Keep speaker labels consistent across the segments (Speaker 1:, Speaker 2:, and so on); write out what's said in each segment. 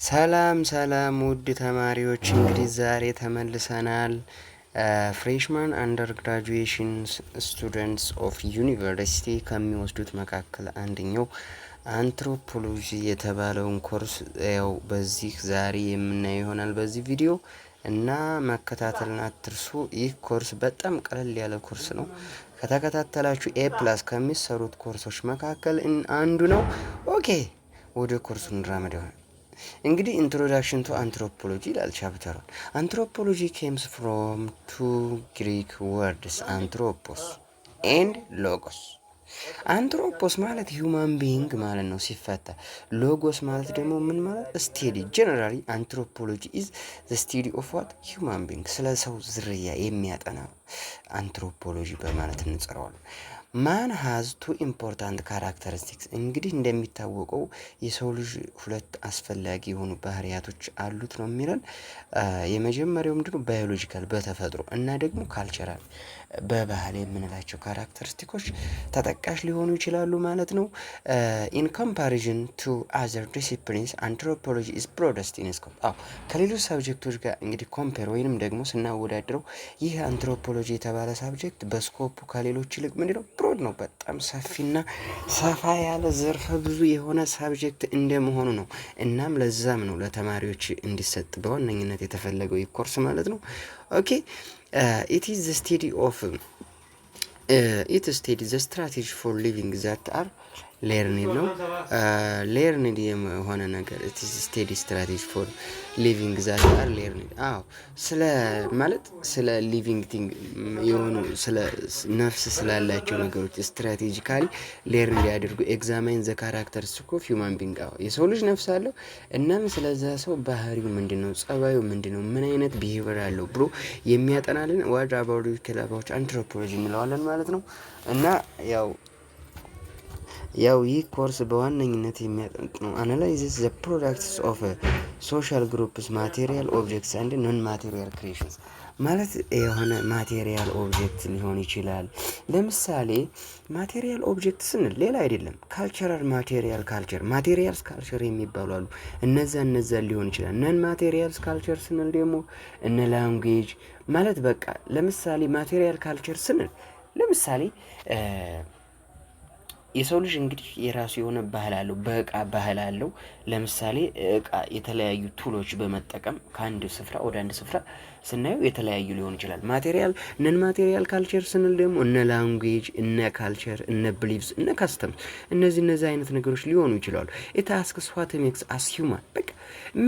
Speaker 1: ሰላም ሰላም ውድ ተማሪዎች፣ እንግዲህ ዛሬ ተመልሰናል። Freshman undergraduation students of university ከሚወስዱት መካከል አንደኛው አንትሮፖሎጂ የተባለውን ኮርስ ያው በዚህ ዛሬ የምናየው ይሆናል በዚህ ቪዲዮ፣ እና መከታተልን አትርሱ። ይህ ኮርስ በጣም ቀለል ያለ ኮርስ ነው። ከተከታተላችሁ A+ ከሚሰሩት ኮርሶች መካከል አንዱ ነው። Okay፣ ወደ ኮርሱ እንራመድ ይሆናል። እንግዲህ introduction to anthropology ይላል chapter ኡን። Anthropology comes from two Greek words, anthropos and logos። Anthropos ማለት human being ማለት ነው ሲፈታ። Logos ማለት ደግሞ ምን ማለት? Study። Generally, anthropology is the study of what? Human being። ስለ ሰው ዝርያ የሚያጠና አንትሮፖሎጂ በማለት እንጠራዋለን። Man has two important characteristics። እንግዲህ እንደሚታወቀው የሰው ልጅ ሁለት አስፈላጊ የሆኑ ባህሪያቶች አሉት ነው የሚለን። የመጀመሪያው ምንድነው? Biological በተፈጥሮ እና ደግሞ cultural በባህል የምንላቸው characteristic ኦች ተጠቃሽ ሊሆኑ ይችላሉ ማለት ነው። In comparison to other disciplines, anthropology is broadest in scope። አዎ፣ ከሌሎች subject ኦች ጋር እንግዲህ compare ወይንም ደግሞ ስናወዳድረው ይህ አንትሮፖሎጂ የተባለ subject በ scope ኡ ከሌሎች ይልቅ ምንድነው? Broad ነው። በጣም ሰፊና ሰፋ ያለ ዘርፈ ብዙ የሆነ subject እንደመሆኑ ነው። እናም ለዛም ነው ለተማሪዎች እንዲሰጥ በዋነኝነት የተፈለገው ይህ ኮርስ ማለት ነው። Okay, it is the study of it study the strategy for living that are learned ነው። Learned የሆነ ነገር፣ it is study strategy for living that are learned። አዎ፣ ስለ ማለት ስለ living thing የሆኑ፣ ስለ ነፍስ ስላላቸው ነገሮች strategically learn ሊያደርጉ examine the characteristic of human being። አዎ፣ የሰው ልጅ ነፍስ አለው። እናም ስለዛ ሰው ባህሪው ምንድነው፣ ጸባዩ ምንድነው፣ ምን አይነት behavior አለው ብሎ የሚያጠናልን what about about anthropology እንለዋለን ማለት ነው። እና ያው ይህ ኮርስ በዋነኝነት የሚያጠነጥነው analyzes the products of social groups, material objects and non material creations፣ ማለት የሆነ material object ሊሆን ይችላል። ለምሳሌ material object ስንል ሌላ አይደለም፣ cultural material culture፣ materials culture የሚባሉ አሉ። እነዛ ሊሆን ይችላል። Non materials culture ስንል ደግሞ እነ language ማለት፣ በቃ ለምሳሌ material culture ስንል ለምሳሌ የሰው ልጅ እንግዲህ የራሱ የሆነ ባህል አለው፣ በእቃ ባህል አለው። ለምሳሌ እቃ የተለያዩ tool ኦች በመጠቀም ከአንድ ስፍራ ወደ አንድ ስፍራ ስናየው የተለያዩ ሊሆን ይችላል። Material non material culture ስንል ደግሞ እነ language፣ እነ culture፣ እነ beliefs፣ እነ customs፣ እነዚህ አይነት ነገሮች ሊሆኑ ይችላሉ። It asks what makes us human። በቃ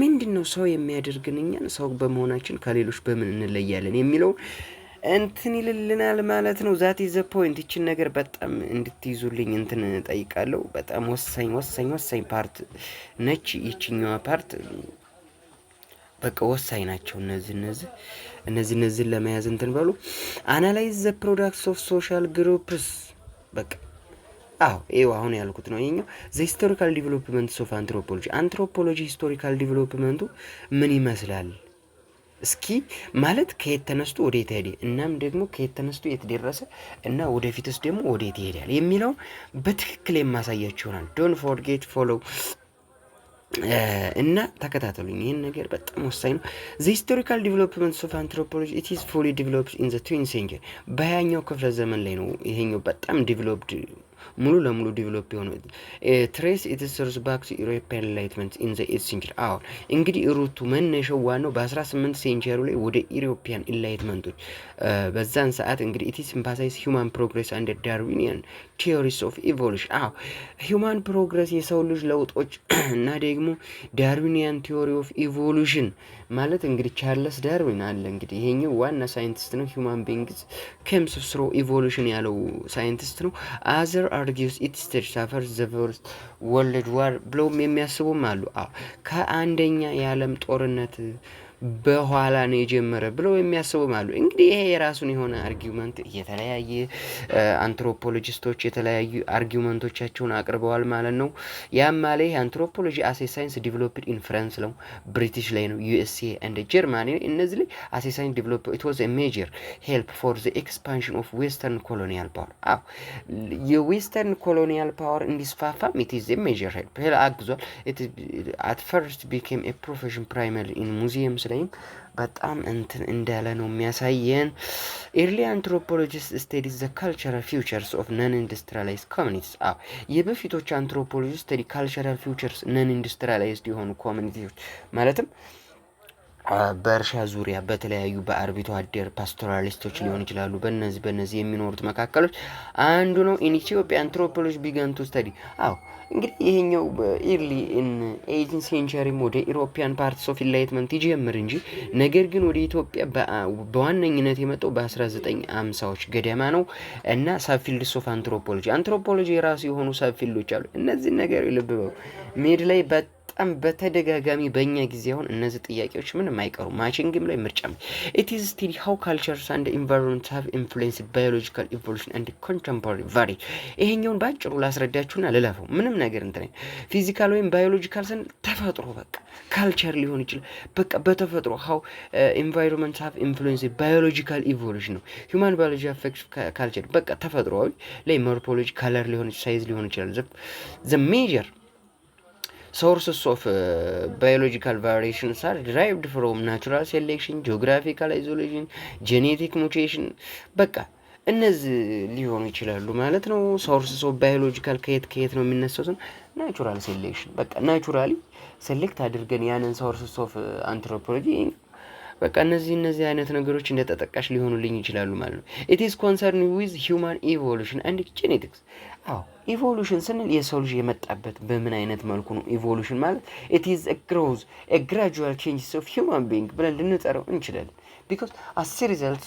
Speaker 1: ምንድነው ሰው የሚያደርግን፣ እኛን ሰው በመሆናችን ከሌሎች በምን እንለያለን የሚለው እንትን ይልልናል ማለት ነው። That is the point። ይችን ነገር በጣም እንድትይዙልኝ እንትን ጠይቃለሁ። በጣም ወሳኝ ወሳኝ ወሳኝ part ነች ይችኛዋ part። በቃ ወሳኝ ናቸው እነዚህ እነዚህን ለመያዝ እንትን በሉ። Analyze the products of social groups። በቃ አዎ፣ ይኸው አሁን ያልኩት ነው ይሄኛው። The historical development of anthropology። Anthropology historical development ኡ ምን ይመስላል? እስኪ ማለት ከየት ተነስቶ ወዴት ሄደ፣ እናም ደግሞ ከየት ተነስቶ የት ደረሰ እና ወደፊትስ ደግሞ ወዴት ይሄዳል የሚለው በትክክል የማሳያችሁ ይሆናል። Don't forget follow እና ተከታተሉኝ። ይህን ነገር በጣም ወሳኝ ነው። The historical development of anthropology, it is fully developed in the 20th century። በ20ኛው ክፍለ ዘመን ላይ ነው ይሄኛው በጣም developed፣ ሙሉ ለሙሉ develop የሆነው። Trace its source back to European Enlightenment in the 8th century። አሁን እንግዲህ root ኡ መነሻው ዋናው በ18 century ላይ ወደ European Enlightenment ኦች በዛን ሰዓት እንግዲህ its emphasize human progress and Darwinian theories of evolution። አዎ፣ human progress፣ የሰው ልጅ ለውጦች እና ደግሞ Darwinian theory of evolution ማለት እንግዲህ ቻርለስ ዳርዊን አለ። እንግዲህ ይሄኛው ዋና scientist ነው። Human beings comes through evolution ያለው scientist ነው። Other argues it stage after the First World War ብለውም የሚያስቡም አሉ። አዎ፣ ከአንደኛ የዓለም ጦርነት በኋላ ነው የጀመረ ብለው የሚያስቡም አሉ። እንግዲህ ይሄ የራሱን የሆነ argument የተለያየ anthropologist ኦች የተለያዩ argument ኦቻቸውን አቅርበዋል ማለት ነው። ያም ማለት anthropology as a science developed in France ነው፣ ብሪቲሽ ላይ ነው፣ USA and Germany እነዚህ ላይ as a science develop it was major help for the expansion of western colonial power። አዎ፣ የ western colonial power እንዲስፋፋም it is major help አግዟል። At first became a profession primary in museums ላይም በጣም እንትን እንዳለ ነው የሚያሳየን። Early anthropologist study the cultural features of non industrialized communities። አዎ፣ የበፊቶች anthropologist study cultural features non industrialized የሆኑ community ዎች ማለትም በእርሻ ዙሪያ በተለያዩ በአርብቶ አደር pastoralist ኦች ሊሆን ይችላሉ። በነዚህ የሚኖሩት መካከሎች አንዱ ነው። In Ethiopia, anthropology began to study። አዎ፣ እንግዲህ ይሄኛው early in 18 century ም ወደ European parts of enlightenment ይጀምር እንጂ ነገር ግን ወደ ኢትዮጵያ በዋነኝነት የመጣው በ1950ዎች ገደማ ነው። እና subfields of anthropology፣ anthropology የራሱ የሆኑ subfield ኦች አሉ። እነዚህን ነገር ልብ በሉ። Mid ላይ በጣም በተደጋጋሚ በእኛ ጊዜ አሁን እነዚህ ጥያቄዎች ምንም አይቀሩ፣ matching ም ላይ ምርጫም። It is study how cultures and environment have influenced biological evolution and contemporary vari። ይሄኛውን በአጭሩ ላስረዳችሁና ልለፈው። ምንም ነገር እንትን physical ወይም biological ስንል ተፈጥሮ በቃ culture ሊሆን ይችላል። በቃ በተፈጥሮ how environment have influenced biological evolution ነው። Human biology affect culture በቃ ተፈጥሮዊ ላይ morphology፣ color ሊሆን፣ size ሊሆን ይችላል። The major sources of biological variations are derived from natural selection, geographical isolation, genetic mutation በቃ እነዚህ ሊሆኑ ይችላሉ ማለት ነው። Sources of biological ከየት ከየት ነው የሚነሳው? Natural selection በቃ naturally select አድርገን ያንን sources of anthropology በቃ እነዚህ አይነት ነገሮች እንደ ተጠቃሽ ሊሆኑልኝ ይችላሉ ማለት ነው። It is concern with human evolution and genetics። አዎ፣ evolution ስንል የሰው ልጅ የመጣበት በምን አይነት መልኩ ነው? Evolution ማለት it is growth, gradual changes of human being ብለን ልንጠራው እንችላለን። Because as result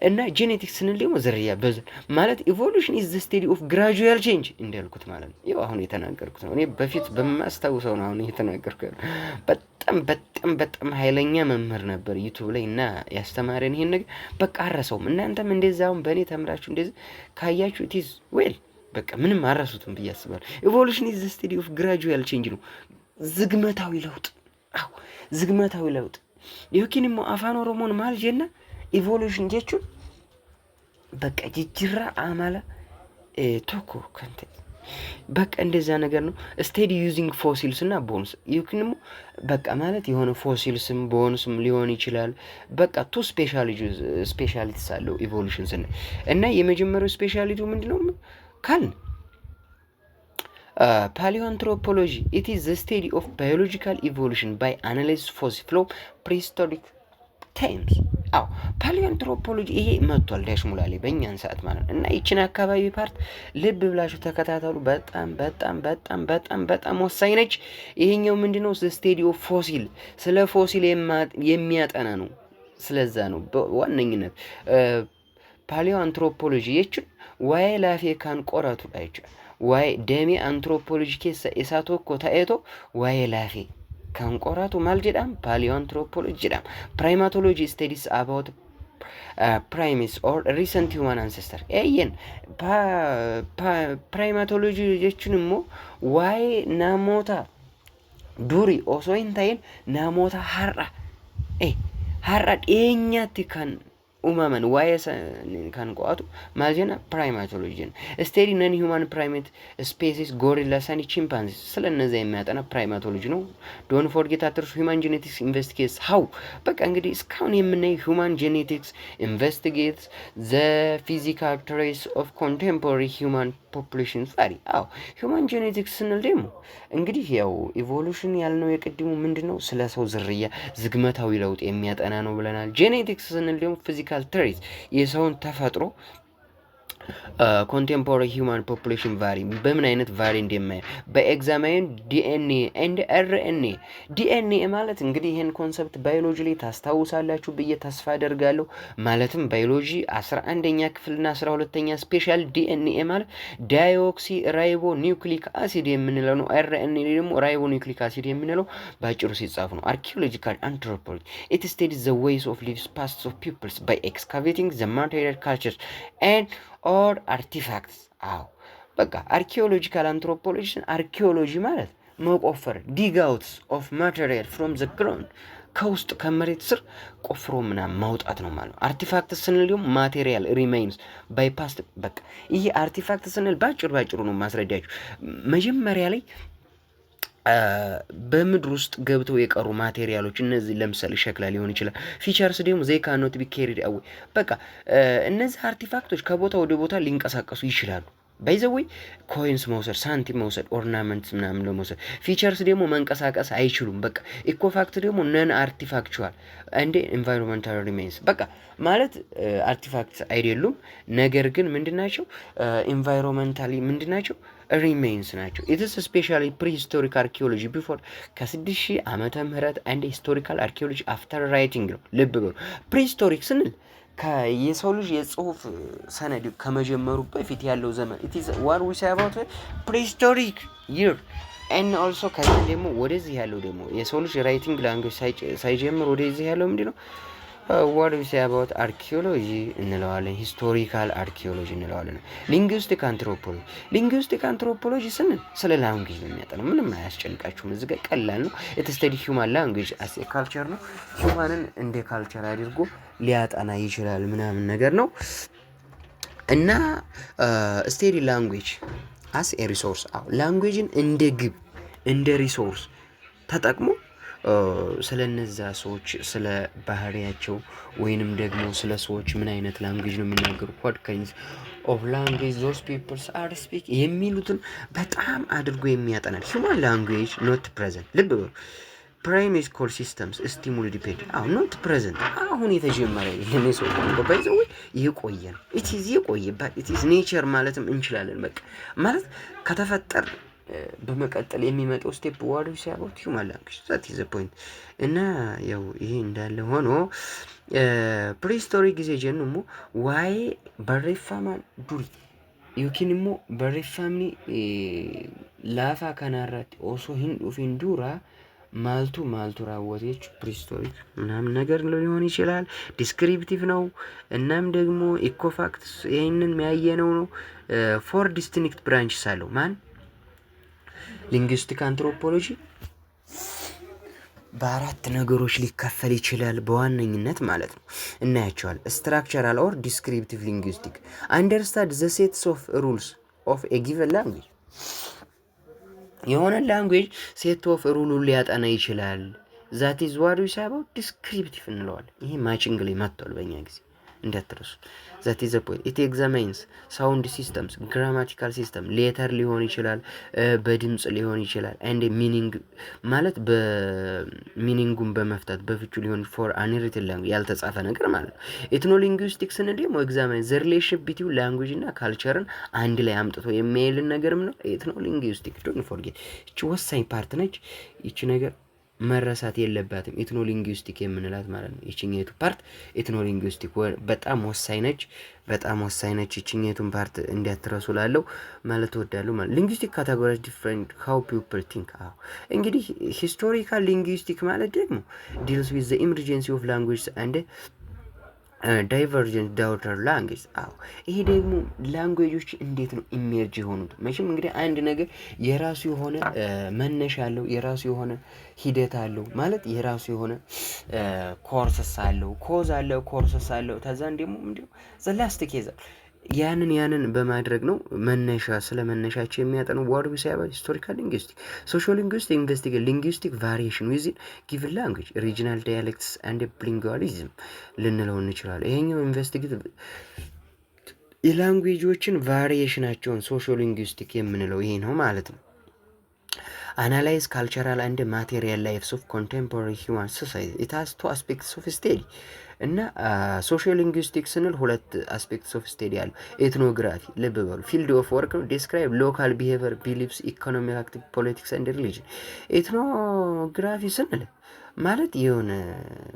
Speaker 1: እና genetics ስንል ደግሞ ዝርያ በዘር ማለት evolution is the study of gradual change እንዳልኩት ማለት ነው። ይኸው አሁን የተናገርኩት ነው። እኔ በፊት በማስታውሰው ነው አሁን እየተናገርኩ ያለው። በጣም በጣም በጣም ኃይለኛ መምህር ነበር YouTube ላይ እና ያስተማረን ይሄን ነገር በቃ አረሰውም። እናንተም እንደዛ አሁን በእኔ ተምራችሁ እንደዚህ ካያችሁ it is well በቃ ምንም አረሱትም ብዬ አስባለሁ። Evolution is the study of gradual change ነው። ዝግመታዊ ለውጥ። አዎ፣ ዝግመታዊ ለውጥ yookiin immoo Afaan Oromoon maal jenna? Evolution jechuun በቃ jijjiirraa amala tokko kan ta'e በቃ እንደዛ ነገር ነው። Study using fossils እና bones yookiin immoo በቃ ማለት የሆነ fossils ም bones ም ሊሆን ይችላል። በቃ two specialities አለው evolution ስንል እና የመጀመሪያው speciality ው ምንድነው ካልን paleoanthropology, it is the study of biological evolution by analysis fossil from prehistoric times። አዎ፣ paleoanthropology ይሄ መጥቷል ዳሽ ሙላ ላይ በእኛን ሰዓት ማለት ነው። እና ይችን አካባቢ part ልብ ብላችሁ ተከታተሉ። በጣም በጣም በጣም በጣም በጣም ወሳኝ ነች። ይሄኛው ምንድነው? Study of fossil፣ ስለ fossil የሚያጠና ነው። ስለዛ ነው በዋነኝነት paleoanthropology jechuun waa'ee lafee kan qoratudha jechuudha. Waa'ee damee anthropology keessa isa tokko ta'eeto waa'ee lafee kan qoratu maal jedhama? Paleoanthropology jedhama. Primatology studies about primates or recent human ancestor. Eeyyen, primatology jechuun immoo waa'ee namoota durii osoo hin ta'in namoota har'a dhiyeenyaatti kan uumaman waa'ee kan qo'atu maal jenna? Primatology jenna። Study non human primate species, gorilla and chimpanzee፣ ስለ እነዚያ የሚያጠና primatology ነው። Don't forget፣ አትርሱ። Human genetics investigates how በቃ እንግዲህ እስካሁን የምናየው human genetics investigates the physical traits of contemporary human population vary። አዎ፣ human genetics ስንል ደግሞ እንግዲህ ያው evolution ያልነው የቅድሙ ምንድን ነው? ስለ ሰው ዝርያ ዝግመታዊ ለውጥ የሚያጠና ነው ብለናል። Genetics ስንል ደግሞ physical trait የሰውን ተፈጥሮ Contemporary human population vary በምን አይነት vary እንደማየ በ examine DNA and RNA። DNA ማለት እንግዲህ ይህን concept ባዮሎጂ ላይ ታስታውሳላችሁ ብዬ ተስፋ አደርጋለሁ። ማለትም ባዮሎጂ 11ኛ ክፍልና 12ኛ special DNA ማለት deoxyribonucleic acid የምንለው ነው። RNA ደግሞ ribonucleic acid የምንለው በአጭሩ ሲጻፍ ነው። Archaeological anthropology, it studies the ways of lives past of peoples by excavating the material cultures and or artifacts። አዎ፣ በቃ archaeological anthropology ን archaeology ማለት መቆፈር፣ dig outs of material from the ground፣ ከውስጥ ከመሬት ስር ቆፍሮ ምናምን ማውጣት ነው ማለት ነው። Artifact ስንል ደግሞ material remains by past። በቃ ይህ artifact ስንል ባጭሩ ባጭሩ ነው ማስረዳችሁ። መጀመሪያ ላይ በምድር ውስጥ ገብተው የቀሩ material ኦች እነዚህ ለምሳሌ ሸክላ ሊሆን ይችላል። ፊቸርስ ደግሞ ዘይ ካኖት ቢ ካሪድ አዌይ። በቃ እነዚህ artifact ኦች ከቦታ ወደ ቦታ ሊንቀሳቀሱ ይችላሉ። By the way, coins መውሰድ፣ ሳንቲም መውሰድ፣ ornament ምናምን ለመውሰድ። Features ደግሞ መንቀሳቀስ አይችሉም። በቃ ecofact ደግሞ non artifactual and environmental remains። በቃ ማለት artifact አይደሉም፣ ነገር ግን ምንድናቸው? Environmentally ምንድናቸው? Remains ናቸው። It's specially prehistoric archaeology before ከ6000 ዓመተ ምህረት and historical archaeology after writing ነው። ልብ በሉ፣ prehistoric ስንል የሰው ልጅ የጽሁፍ ሰነድ ከመጀመሩ በፊት ያለው ዘመን it's what we say about prehistoric year and also ከዚህ ደግሞ ወደዚህ ያለው ደግሞ የሰው ልጅ writing language ሳይጀምር ወደዚህ ያለው ምንድን ነው? What we say about archaeology እንለዋለን። Historical archaeology እንለዋለን። Linguistic anthropology። Linguistic anthropology ስንል ስለ language ነው የሚያጠናው። ምንም አያስጨንቃችሁም። እዚህ ጋር ቀላል ነው። It study human language as a culture ነው። Human ን እንደ culture አድርጎ ሊያጠና ይችላል ምናምን ነገር ነው። እና study language as a resource። አዎ፣ language ን እንደ ግብ፣ እንደ resource ተጠቅሞ ስለ እነዛ ሰዎች፣ ስለ ባህሪያቸው ወይንም ደግሞ ስለ ሰዎች ምን አይነት language ነው የሚናገሩ፣ what kinds of language those peoples are speak የሚሉትን በጣም አድርጎ የሚያጠናል። Human language not present፣ ልብ በሉ፣ primate call systems stimuli depend። አሁን not present፣ አሁን የተጀመረ አይደለም። የሰው ቋንቋ by the way የቆየ ነው። It's የቆየ፣ it's nature ማለትም እንችላለን። በቃ ማለት ከተፈጠር በመቀጠል የሚመጣው step what we say about human language, that is point። እና ያው ይሄ እንዳለ ሆኖ prehistory ጊዜ jennu immoo waa'ee barreeffamaan durii yookiin immoo barreeffamni lafa kanarratti osoo hin dhufin dura maaltu maaltu raawwate jechuun prehistoric ምናምን ነገር ሊሆን ይችላል። Descriptive ነው። እናም ደግሞ ecofacts ይህንን የሚያየነው ነው። Four distinct branches አለው። ማን? Linguistic anthropology በአራት ነገሮች ሊከፈል ይችላል በዋነኝነት ማለት ነው። እናያቸዋል። Structural or descriptive linguistic understand the sets of rules of a given language። የሆነ language set of rule ኡን ሊያጠና ይችላል። That is what we say about descriptive እንለዋለን። ይሄ matching ላይ መጥቷል በእኛ ጊዜ፣ እንዳትረሱ። That is the point. It examines sound systems, grammatical system፣ letter ሊሆን ይችላል፣ በድምጽ ሊሆን ይችላል። And meaning ማለት በ meaning ኡን በመፍታት፣ በፍቹ ሊሆን for unwritten language፣ ያልተጻፈ ነገር ማለት ነው። Ethnolinguistics ስንል ደግሞ examine the relation between language እና culture ን አንድ ላይ አምጥቶ የሚያይልን ነገርም ነው። Ethnolinguistic, don't forget፣ ይቺ ወሳኝ part ነች። ይቺ ነገር መረሳት የለባትም። Ethnolinguistic የምንላት ማለት ነው። ይችኛይቱ part ethnolinguistic በጣም ወሳኝ ነች። በጣም ወሳኝ ነች። ይችኛይቱን part እንዳትረሱ ላለው ማለት እወዳለሁ። ማለት linguistic categories different how people think። አዎ፣ እንግዲህ historical linguistic ማለት ደግሞ deals with the emergency of language and divergent daughter language። አዎ፣ ይሄ ደግሞ language ኦች እንዴት ነው emerge የሆኑት? መቼም እንግዲህ አንድ ነገር የራሱ የሆነ መነሻ አለው፣ የራሱ የሆነ ሂደት አለው፣ ማለት የራሱ የሆነ courses አለው፣ cause አለው፣ courses አለው። ከዛን ደግሞ ምንድነው the last case፣ ያንን በማድረግ ነው መነሻ፣ ስለ መነሻቸው የሚያጠኑ what we say about historical linguistic። Sociolinguistic investigate linguistic variation within given language, regional dialects and bilingualism ልንለው እንችላለን። ይሄኛው investigate የ language ኦችን variation ኣቸውን sociolinguistic የምንለው ይሄ ነው ማለት ነው። Analyze cultural and material lives of contemporary human society. It has two aspects of study. እና sociolinguistic ስንል ሁለት aspects of study አሉ። Ethnography፣ ልብ በሉ፣ field of work ነው። Describe local behavior, beliefs, economic active, politics and religion። Ethnography ስንል ማለት የሆነ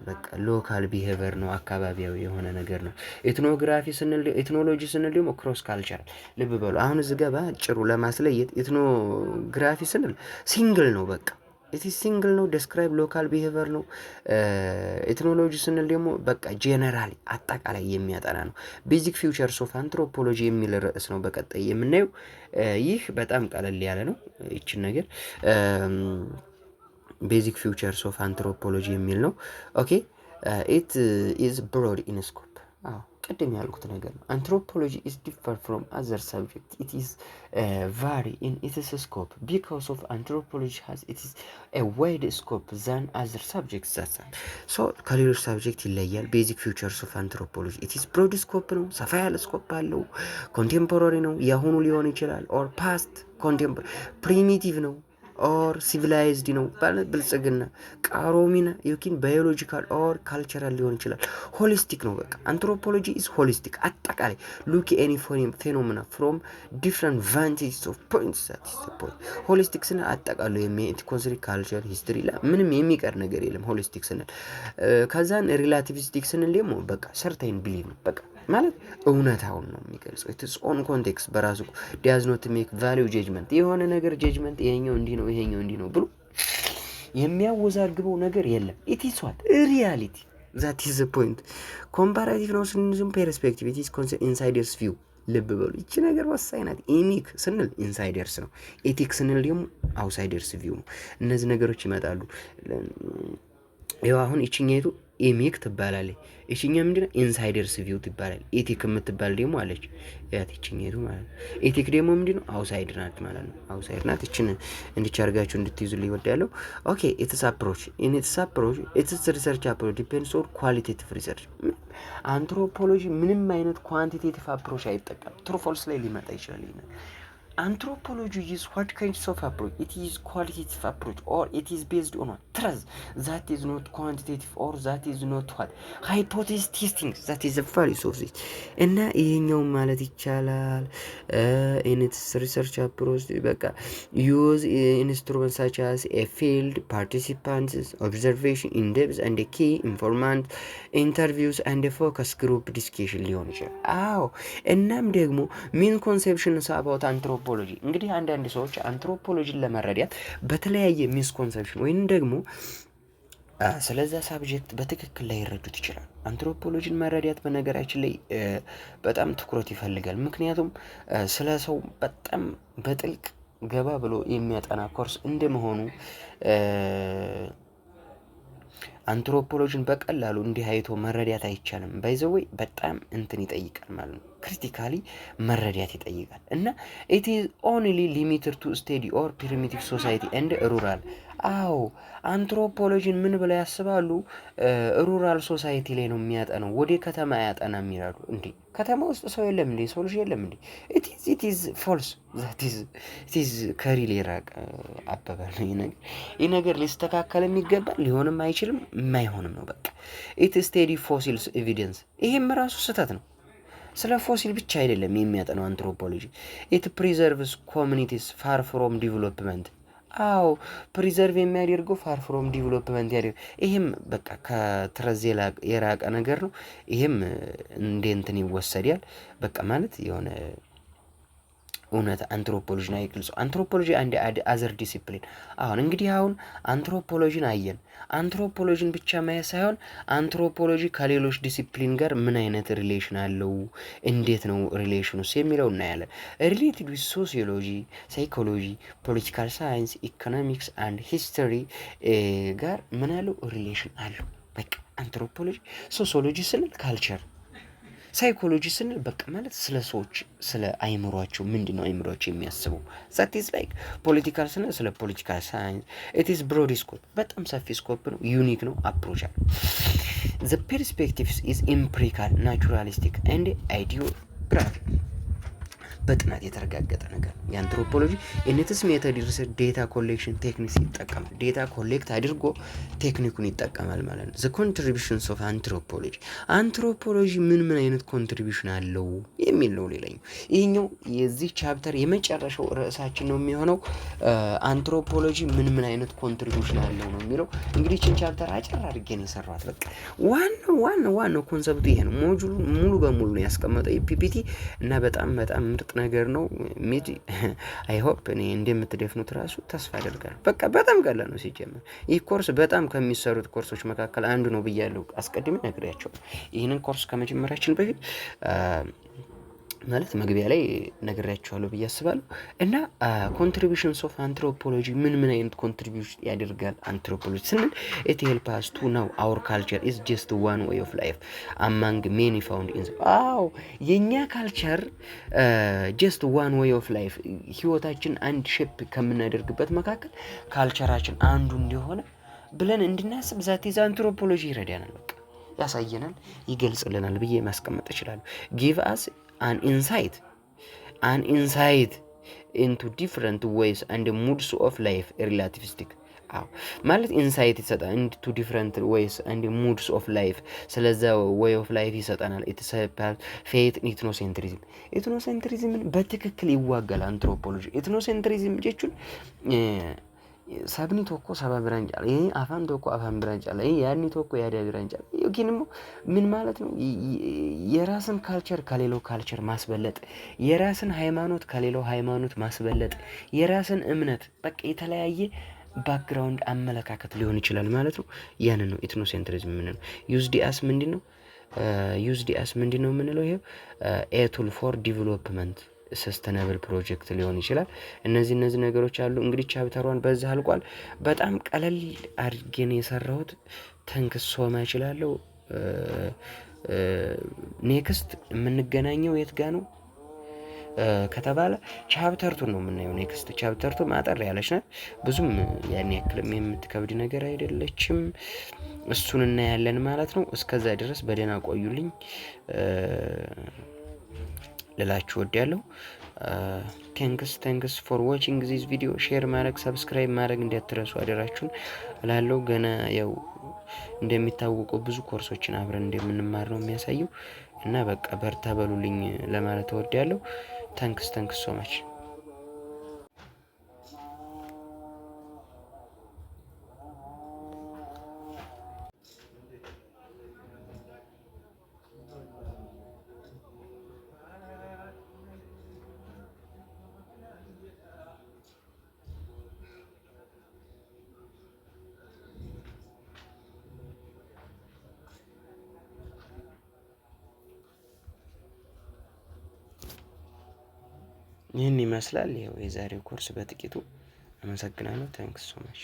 Speaker 1: በቃ local behavior ነው፣ አካባቢያዊ የሆነ ነገር ነው። Ethnography ስንል፣ ethnology ስንል ደግሞ cross cultural። ልብ በሉ፣ አሁን እዚህ ጋር በአጭሩ ለማስለየት ethnography ስንል single ነው፣ በቃ it single ነው፣ describe local behavior ነው። Ethnology ስንል ደግሞ በቃ ጄነራል አጠቃላይ የሚያጠና ነው። Basic features of anthropology የሚል ርዕስ ነው በቀጣይ የምናየው። ይህ በጣም ቀለል ያለ ነው። ይችን ነገር basic features of anthropology የሚል ነው። Okay, it is broad in scope። አዎ፣ ቅድም ያልኩት ነገር ነው። Anthropology is differ from other subject. It is vary in its scope because of anthropology has it is a wide scope than other subject. That so ከሌሎች subject ይለያል። Basic features of anthropology: it is broad scope ነው፣ ሰፋ ያለ scope አለው። Contemporary ነው፣ የአሁኑ ሊሆን ይችላል፣ or past contemporary፣ primitive ነው or civilized ነው፣ ብልጽግና ቃሮሚና yookiin biological or cultural ሊሆን ይችላል። Holistic ነው። በቃ anthropology is holistic፣ አጠቃላይ look any phenomena from different vantage of points. That is point። Holistic ስንል አጠቃሎ consider culture, history ላ ምንም የሚቀር ነገር የለም። Holistic ስንል ከዛን relativistic ስንል ደግሞ በቃ certain belief ነው፣ በቃ ማለት እውነታውን ነው የሚገልጸው። Its own context በራሱ does not make value judgment። የሆነ ነገር judgment ይሄኛው እንዲህ ነው፣ ይሄኛው እንዲህ ነው ብሎ የሚያወዛግበው ነገር የለም። It is what reality. That is point። Comparative ነው ስንዝም perspective, it is insiders view። ልብ በሉ፣ ይቺ ነገር ወሳኝ ናት። Emic ስንል insiders ነው። Etic ስንል ደግሞ outsiders view ነው። እነዚህ ነገሮች ይመጣሉ። ይኸው አሁን ይችኛይቱ emic ትባላለች። ይችኛ ምንድነው? Insiders view ትባላለች። Etic የምትባል ደግሞ አለች። ያት ይችኛይቱ ማለት ነው። Etic ደግሞ ምንድነው? Outsider ናት ማለት ነው። Outsider ናት። ይችን እንዲች አድርጋችሁ እንድትይዙልኝ እወዳለሁ። Okay, its approach, in its approach, its research approach depends on qualitative research። አንትሮፖሎጂ ምንም አይነት quantitative approach አይጠቀም። True false ላይ ሊመጣ ይችላል ይሄ። Anthropology use what kinds of approach? It is qualitative approach or it is based on what? Truth that is not quantitative or that is not what? Hypothesis testing. That is the values of this። እና ይሄኛው ማለት ይቻላል in its research approach በቃ use instrument such as a field participants observation, in depth and key informant interviews and focus group discussion ሊሆን ይችላል። አዎ፣ እናም ደግሞ misconceptions about anthropology። እንግዲህ አንዳንድ ሰዎች አንትሮፖሎጂን ለመረዳት በተለያየ misconception ወይንም ደግሞ ስለዛ subject በትክክል ላይረዱት ይችላል። አንትሮፖሎጂን መረዳት በነገራችን ላይ በጣም ትኩረት ይፈልጋል። ምክንያቱም ስለ ሰው በጣም በጥልቅ ገባ ብሎ የሚያጠና ኮርስ እንደመሆኑ አንትሮፖሎጂን በቀላሉ እንዲህ አይቶ መረዳት አይቻልም። By the way በጣም እንትን ይጠይቃል ማለት ነው። Critically መረዳት ይጠይቃል። እና it is only limited to study or primitive society and rural። አዎ፣ አንትሮፖሎጂን ምን ብለው ያስባሉ? Rural society ላይ ነው የሚያጠናው፣ ወደ ከተማ አያጠናም ይላሉ። እንዴ፣ ከተማ ውስጥ ሰው የለም እንዴ? ሰው ልጅ የለም እንዴ? It is false. That is, it is ከ real የራቀ አባባል ነው ይህ ነገር። ይህ ነገር ሊስተካከል የሚገባ ሊሆንም አይችልም፣ የማይሆንም ነው። በቃ it study fossils evidence፣ ይሄም ራሱ ስህተት ነው። ስለ fossil ብቻ አይደለም የሚያጠናው anthropology። It preserves communities far from development። አዎ፣ preserve የሚያደርገው far from development ያደርግ። ይሄም በቃ ከ truth የራቀ ነገር ነው። ይሄም እንደ እንትን ይወሰዳል። በቃ ማለት የሆነ እውነት አንትሮፖሎጂን አይገልጸው። Anthropology and other discipline። አሁን እንግዲህ አሁን አንትሮፖሎጂን አየን። አንትሮፖሎጂን ብቻ ማየት ሳይሆን አንትሮፖሎጂ ከሌሎች ዲሲፕሊን ጋር ምን አይነት relation አለው፣ እንዴት ነው relation ኑስ የሚለው እናያለን። Related with sociology, psychology, political science, economics and history ጋር ምን አለው? Relation አለው። በቃ anthropology sociology ስንል culture፣ psychology ስንል በቃ ማለት ስለ ሰዎች፣ ስለ አይምሯቸው፣ ምንድን ነው አይምሯቸው የሚያስበው። That is like political ስንል ስለ political science። It is broad scope፣ በጣም ሰፊ scope ነው። Unique ነው approach አለ። The perspectives is empirical, naturalistic and idiographic። በጥናት የተረጋገጠ ነገር ነው። የ anthropology in its method research data collection techniques ይጠቀማል። Data collect አድርጎ technique ኡን ይጠቀማል ማለት ነው። The contributions of anthropology፣ anthropology ምን ምን አይነት contribution አለው የሚል ነው ሌላኛው። ይህኛው የዚህ chapter የመጨረሻው ርዕሳችን ነው የሚሆነው። አንትሮፖሎጂ ምን ምን አይነት contribution አለው ነው የሚለው። እንግዲህ ይችን chapter አጭር አድርጌ ነው የሰራኋት። በቃ ዋናው ዋናው ዋናው concept ኡ ይሄ ነው። Module ኡ ሙሉ በሙሉ ነው ያስቀመጠው PPT እና በጣም በጣም ምርጥ ነገር ነው። Mid I hope እኔ እንደምትደፍኑት ራሱ ተስፋ አደርጋለሁ። በቃ በጣም ቀላል ነው ሲጀመር። ይህ ኮርስ በጣም ከሚሰሩት ኮርሶች መካከል አንዱ ነው ብያለሁ፣ አስቀድሜ ነግሬያቸው። ይህንን ኮርስ ከመጀመራችን በፊት ማለት መግቢያ ላይ ነግሬያቸዋለሁ ብዬ አስባለሁ። እና contributions of anthropology፣ ምን ምን አይነት contribution ያደርጋል አንትሮፖሎጂ ስንል it help us to know our culture is just one way of life among many found in፣ አዎ፣ የእኛ culture just one way of life፣ ህይወታችን አንድ shape ከምናደርግበት መካከል culture ኣችን አንዱ እንደሆነ ብለን እንድናስብ that is anthropology ይረዳናል። በቃ ያሳየናል፣ ይገልጽልናል ብዬ ማስቀመጥ እችላለሁ። Give us an insight into different ways and modes of life relativistic፣ አዎ፣ ማለት insight ይሰጣል። Into different ways and modes of life፣ ስለዛ way of life ይሰጠናል። Fight ethnocentrism፣ ethnocentrism ን በትክክል ይዋጋል anthropology። Ethnocentrism jechuun sabni tokko saba biraan caala, afaan tokko afaan biraan caala, yaadni tokko yaada biraan caala yookiin immoo ምን ማለት ነው? የራስን culture ከሌላው culture ማስበለጥ፣ የራስን ሃይማኖት ከሌላው ሃይማኖት ማስበለጥ፣ የራስን እምነት በቃ የተለያየ background አመለካከት ሊሆን ይችላል ማለት ነው። ያንን ነው ethnocentrism የምንለው። Used as ምንድን ነው? Used as ምንድን ነው የምንለው? ይሄው a tool for development sustainable project ሊሆን ይችላል። እነዚህ ነገሮች አሉ። እንግዲህ chapter one በዛ አልቋል። በጣም ቀለል አድርጌ ነው የሰራሁት። Thanks so much እላለሁ። Next የምንገናኘው የት ጋ ነው ከተባለ chapter two ን ነው የምናየው። Next chapter two አጠር ያለች ናት። ብዙም ያን ያክልም የምትከብድ ነገር አይደለችም። እሱን እናያለን ማለት ነው። እስከዛ ድረስ በደህና ቆዩልኝ ልላችሁ እወዳለሁ። Thanks, thanks for watching this video። Share ማድረግ፣ subscribe ማድረግ እንዳትረሱ አደራችሁን እላለሁ። ገና ያው እንደሚታወቀው ብዙ ኮርሶችን አብረን እንደምንማር ነው የሚያሳየው እና በቃ በርታ በሉልኝ ለማለት እወዳለሁ። Thanks, thanks so much። ይህን ይመስላል ይኸው የዛሬው ኮርስ በጥቂቱ። አመሰግናለሁ። Thanks so much።